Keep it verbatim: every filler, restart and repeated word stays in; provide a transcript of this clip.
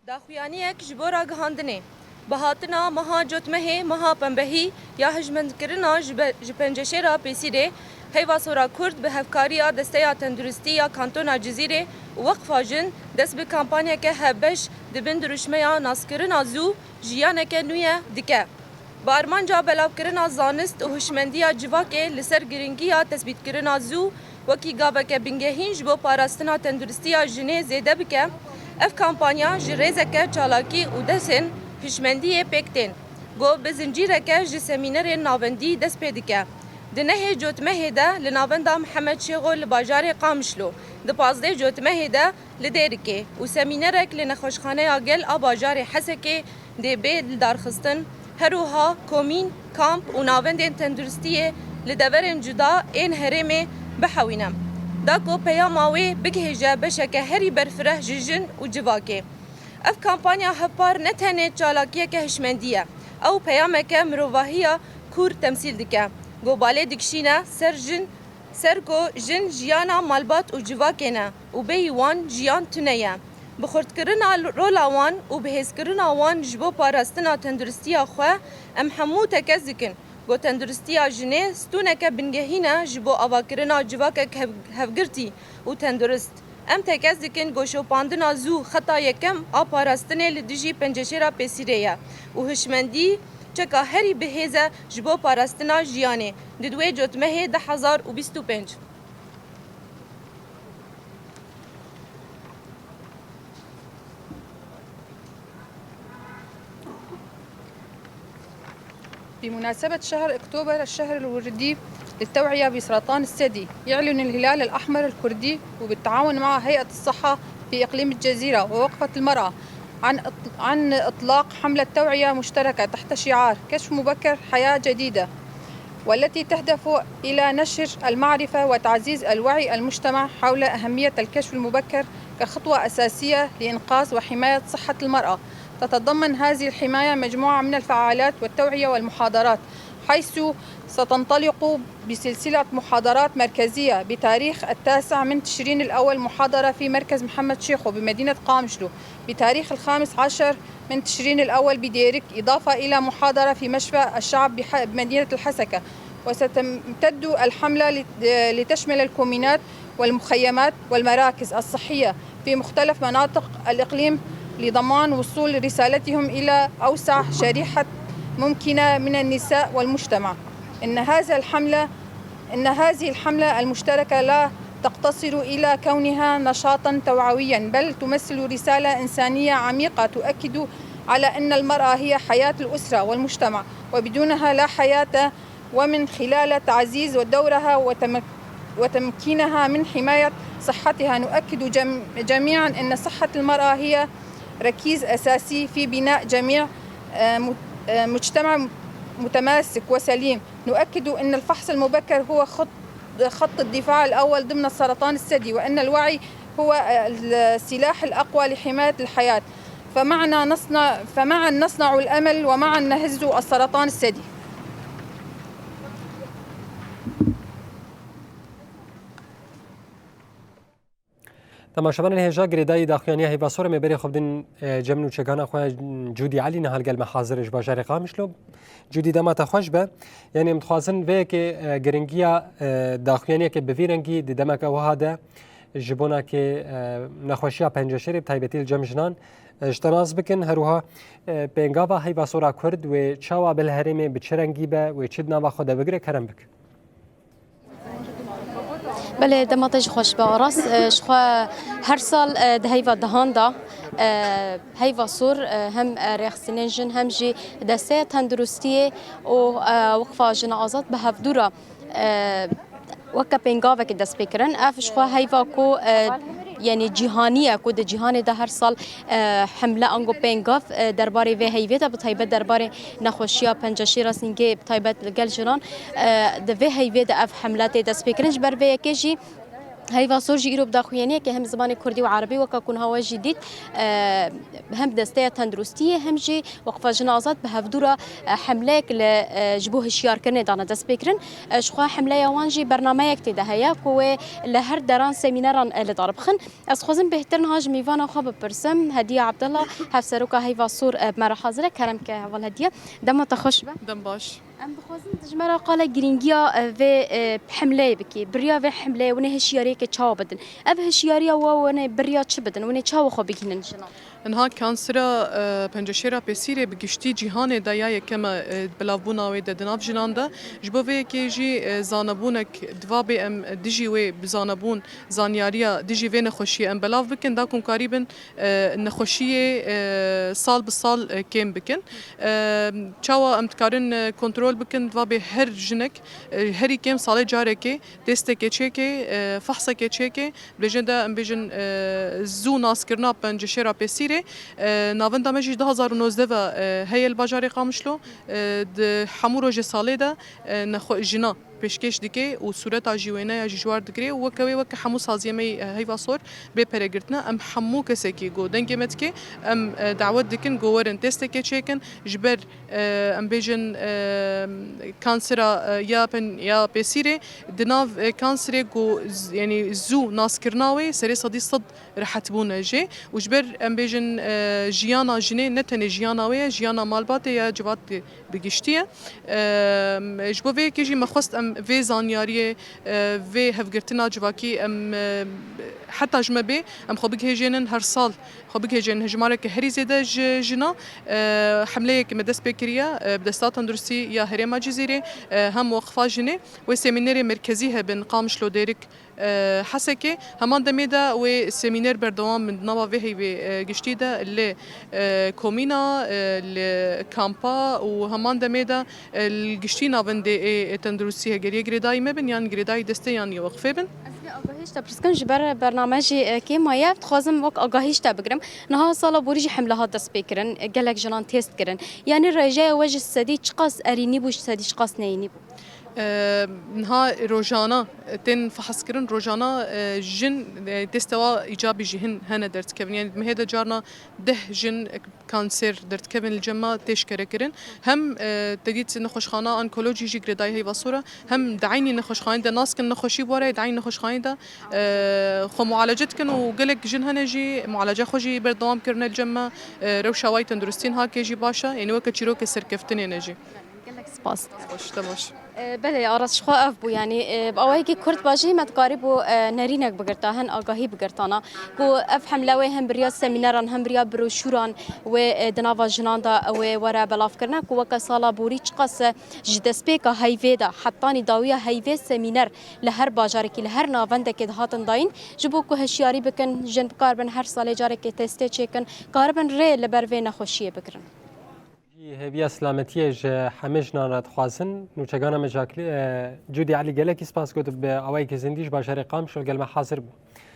Daxuyaniyek ji bo ragihandinê. Bi hatina meha Cotmehê, meha Pembehî ya hişmendkirina ji be-, ji Penceşêra Pêsîrê, Heyva Sora Kurd bi hevkariya Desteya Tenduristî ya Kantona Cizîrê û Weqfa Jin dest bi kampanyeke hevbeş di bin dirûşmeya Naskirina Zû Jiyaneke Nû Ye dike. Bi armanca belavkirina zanist û hişmendiya civakê li ser girîngiya tesbîtkirina zû wekî gaveke bingehîn ji bo parastina tenduristiya jinê zêde bike, ev kampanya ji rêzeke çalakî û dersên hişmendiyê pêk tên, ku bi zincîreke ji semînerên navendî dest pê dike. Di nehê Cotmehê de li Navenda Mihemed Şêxo li bajarê Qamişlo, di pazdeh Cotmehê de li Dêrikê û semînerek li Nexweşxaneya Gel a bajarê Hesekê dê bê lidarxistin, her wiha komîn, kamp û navendên tenduristiyê li deverên cuda ên herêmê bihewîne, da ku peyama wê bigihêje beşeke herî berfireh ji jin û civakê. Ev kampanya hevpar ne tenê çalakiyeke hişmendî ye, ew peyameke mirovahiya kûr temsîl dike, ku balê dikişîne ser jin, ser ku jin jiyana malbat û civakê ne û bêyî wan jiyan tune ye. Bi xurtkirina rola wan û bihêzkirina wan ji bo parastina tenduristiya xwe, em hemû tekez dikin ku tenduristiya jinê stûneke bingehîn e ji bo avakirina civakek hev-, hevgirtî û tendurist. Em tekez dikin ku şopandina zû xeta yekem a parastinê li dijî Penceşêra Pêsîrê ye û hişmendî çeka herî bihêz e ji bo parastina jiyanê di duwê Cotmehê du hezar û bîst û pênc. بمناسبة شهر أكتوبر، الشهر الوردي للتوعية بسرطان الثدي، يعلن الهلال الأحمر الكردي وبالتعاون مع هيئة الصحة في إقليم الجزيرة ووقفة المرأة عن إط-، عن إطلاق حملة توعية مشتركة تحت شعار كشف مبكر حياة جديدة، والتي تهدف إلى نشر المعرفة وتعزيز الوعي المجتمع حول أهمية الكشف المبكر كخطوة أساسية لإنقاذ وحماية صحة المرأة. تتضمن هذه الحماية مجموعة من الفعاليات والتوعية والمحاضرات، حيث ستنطلق بسلسلة محاضرات مركزية بتاريخ التاسع من تشرين الأول محاضرة في مركز محمد شيخو بمدينة قامشلو، بتاريخ الخامس عشر من تشرين الأول بديرك، إضافة إلى محاضرة في مشفى الشعب بح-، بمدينة الحسكة. وستمتد الحملة لت-، لتشمل الكومينات والمخيمات والمراكز الصحية في مختلف مناطق الإقليم لضمان وصول رسالتهم إلى أوسع شريحة ممكنة من النساء والمجتمع. إن هذا الحملة، إن هذه الحملة المشتركة لا تقتصر إلى كونها نشاطا توعويا، بل تمثل رسالة إنسانية عميقة تؤكد على أن المرأة هي حياة الأسرة والمجتمع، وبدونها لا حياة، ومن خلال تعزيز دورها وتمك-، وتمكينها من حماية صحتها. نؤكد جم-، جميعا أن صحة المرأة هي ركيز أساسي في بناء جميع، آه، مت-، آه، مجتمع متماسك وسليم. نؤكد أن الفحص المبكر هو خط، خط الدفاع الأول ضمن سرطان الثدي، وأن الوعي هو السلاح الأقوى لحماية الحياة. فمعنا نصنع، فمعا نصنع الأمل، ومعا نهز السرطان الثدي. Temaşevanên hêja, girêdayî daxuyaniya Heyva Sor em ê berê xwe bidin, e, cem nûçegana xwe Cûdî Elî niha li gel me hazir e ji bajarê Qamişlo. Cûdî, dema te xweş be. Yanî em dixwazin vê yekê, e, giringiya, e, daxuyaniyeke bi vî rengî di demeke wiha de ji bona kê, e, nexweşiya penceşêrê bi taybetî li cem jinan, e, ji te nas bikin. Her wiha, e, pêngava Heyva Sora Kurd wê çawa be li herêmê, bi çi rengî be, wê çi di nava xwe de bigire, kerem bik. Belê, dema te jî xweş be Aras. E, ji xwe her sal, e, di heyva dehan de, e, Heyva Sor, e, hem, e, rêxistinên jin hem jî desteya tenduristiyê û, e, Weqfa Jina Azad bi hevdû re, e, weke pêngavekê dest pê kirin. Ev ji xwe heyva ku, e, yanî cîhanî ye ku di cîhanê de her sal, e, hemle ango pêngav, e, derbarê vê heyvê de, bi taybet derbarê nexweşiya penceşêra sîngê, bi taybet li gel jinan, e, di vê heyvê de ev hemle tê destpêkirin. Ji ber vê yekê jî Heyva Sor jî îro bi daxuyaniyekê hem zimanê kurdî û erebî weke ku niha we jî dît, e, hem Desteya Tenduristiyê hem jî Weqfa Jin Azad bi hevdû re, e, hemleyek li, e, ji bo hişyarkirinê dane destpêkirin. E, ji xwe hemleya wan jî bernameyek tê de heye ku wê li her deran semîneran, e, li dar bixin. Ez dixwazim bêhtir niha ji mîvana xwe bipirsim, Hediye Abdullah, Hevseroka Heyva Sor, e, bi me re hazir e. Kerem ke heval Hediye. Dema te xweş be. Dem baş. Em dixwazin tu ji me re qala girîngiya, e, vê, e, hemleyê bikî. Bi riya vê hemleyê hûn ê hişyariyeke çawa bidin? Ev hişyariya we hûn ê bi riya çi bidin? Hûn ê çawa xwe bigihînin jinan? Niha kansera, e, penceşêra pêsîrê bi giştî cîhanê de ya yekem e, e, belavbûna wê de di nav jinan de. Ji bo vê yekê jî, e, zanebûnek diva bê em dijî wê bi zanebûn, zanyariya dijî vê nexweşiyê em belav bikin, da ku em karîbin, e, nexweşiyê, e, sal bi sal, e, kêm bikin. E, çawa em dikarin, e, kontrol bikin, diva bê her jinek, e, herî kêm salê carekê têstekê çêkê, e, fehsekê çêkê, Bêjin de em bêjin, e, zû naskirina penceşêra pêsîrê, e, navenda me jî du hazar û nozdeh ve, e, heye li bajarê Qamişlo, e, di hemû rojê salê de, e, nexwe-, jina pêşkêş dike û sûreta jî wêneya jî ji war digire û weke wê weke hemû saziyê me yê, e, Heyva Sor bê peregirtine. Em hemû kesekî ku dengê me dike, em, e, dawet dikin ku werin têstekê çêkin ji ber, e, em bêjin, e, kansera, e, ya pen-, ya pêsîrê, di nav, e, kanserê ku z-, yanî zû naskirina wê serê sedî sed rehet bûne jê û ji ber em bêjin, e, jiyana jinê ne tenê jiyana wê ye, jiyana malbatê ya civat bi giştî ye. E, ji bo vê yekê jî me xwest em vê zanyariyê, e, vê hevgirtina civakî em, e, heta ji me bê em xwe bigihêjênin her sal xwe bigihêjin hejmareke herî zêde ji jinan, e, hemleyekî me dest pê kiriye, e, bi desta tenduristî ya herêma Cizîrê, e, hem weqfa jinê wê semînerê merkezî hebin Qamişlo Dêrik, e, Hesekê. Heman demê de wê semîner berdewam bin di nava vê heyvê, e, giştî de li, e, komîna, e, li kampa û heman demê de E, li giştî navendê ê, ê tenduristî heger yê girêdayî me bin, yan girêdayî destê yan yê weqfê bin. Ez vê agahî ji te pirs kim, ji ber bername jî, e, kêm maye, dixwazim wek agahî ji te bigirim. Niha sala borî jî hemle hat destpêkirin, e, gelek jinan test kirin. Yanî rêjeya we ji sedî çiqas erînî bû, ji sedî çiqas neyînî bû? E, niha rojana, e, tên fehs kirin, rojana, e, jin, e, testê wa îcabî jî hin hene derdikevin. Yanî di mehê de carna deh jin, e, kanser derdikevin li cem me tê şikere kirin. Hem, e, te dît nexweşxana onkolojî jî girêdayî Heyva Sor e, hem di eynî nexweşxaneyê de nas dikin nexweşî bi we re ye, di eynî nexweşxaneyê de, e, xwe mualece dikin û gelek jin hene jî mualece xwe jî berdewam kirine li cem me. E, rewşa wa yê tenduristî niha kê jî baş e, yanî weke çîrokê serkeftinê ne jî. Gelek spas. Baş, te baş. E, belê, arastî xwe ev bû, yanî, e, bi awayekî kurt ba jî me dikarîbû, e, nerînek bigirta, hin agahî bigirtana, ku ev hemle wê hem bi riya semîneran, hem bi riya broşûran wê, e, di nava jinan de wê were belavkirine, ku weke sala borî çiqas, e, ji destpêka heyvê de hetanî dawiya heyvê semîner li her bajarekî, li her navendekê dihatin dayîn, ji bo ku hişyarî bikin, jin bikaribin her salê carekê testê çêkin, karibin rê li ber vê nexweşiyê bigirin. Jî hêviya silametiyê ji hemê jinan re dixwazin. Nûçegana me Jakli-, e, Cûdî Elî gelekî spas got bi awayekî zindî ji bajarê Qamişlo gel me hazir bû.